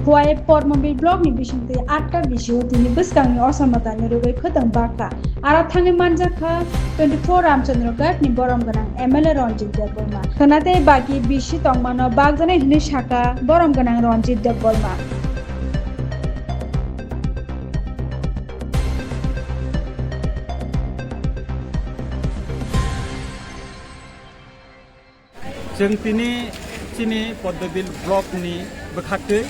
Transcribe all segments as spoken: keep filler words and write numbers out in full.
Khowai Pormobil block ni bisingtwi atta B C O tini bwskangni osamotani rwgwi khwtwng bakha. Aro thangwi manjakha twenty-four Ramchandra Ghat ni borom gwnang M L A Ranjit Debbarma. Khwnate baki B C tongmano bakjaknai hwnwi sakha borom gwnang Ranjit Debbarma. Chwng tini chini Poddobil block ni bwkhaktwi,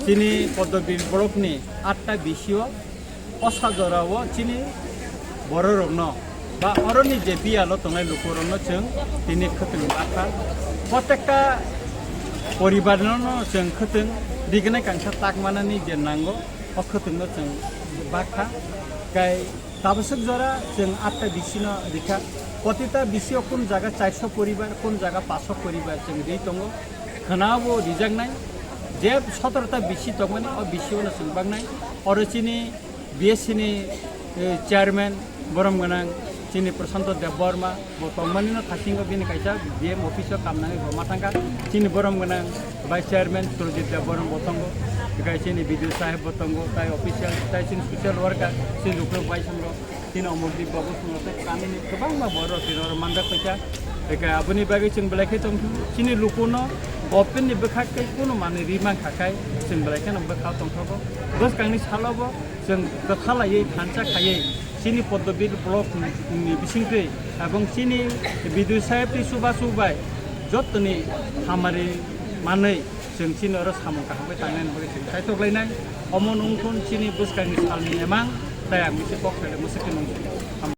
chini Poddobil block ni atta B C O osa jorao chini bororokno ba oroni je biyalo tongnai lukurokno chwng tini khwtwng bakha. Protekta poribarno chwng khwtwng rignai kangsa tak manani je nango, o khwtwngno chwng bakha. Kai Tabaswk jora chwng atta B C no rikha. Protita B C o kun jaga charso poribar, kun jaga paso poribar chwng ri tongo. Khwnabo rijaknai. Je sotorota B C tongmani, o B C o no chwng baknai. Oro chini B S C ni, eh, chairman, borom gwnang chini Prashanto Debbarma, bo tongmani no thasingo bini kaisa D M office o kam nangwi bo ma thangkha. Chini borom gwnang Vice Chairman Surjit Debbarma bo tongo, tei chini B D O saheb bo tongo, tai official, tai chini social worker, chini Rukrok Baisong rok, chini Omordeep babu song rok, tei kamini kwbangma borok rok chini oro manjak paikha. Tei aboni bagwi chwng belai khe tong, chini lukuno government ni bwkhak tei kunu manwi ri mankha khai chwng belai kheno bwkha tongthogo. Bwskangni salo bo chwng kwtha laiwi thansa khaiwi chini Poddobil block ni bisingtwi, abong chini B D O saheb tei chubachu bai jottoni hamari manwi chwng chini oro samung kaham bai tangnani bagwi chwng kaitok lainai. Omo wngkha chini bwskangni salni emang, tai ang bisi kok khaile mwswk khe nung.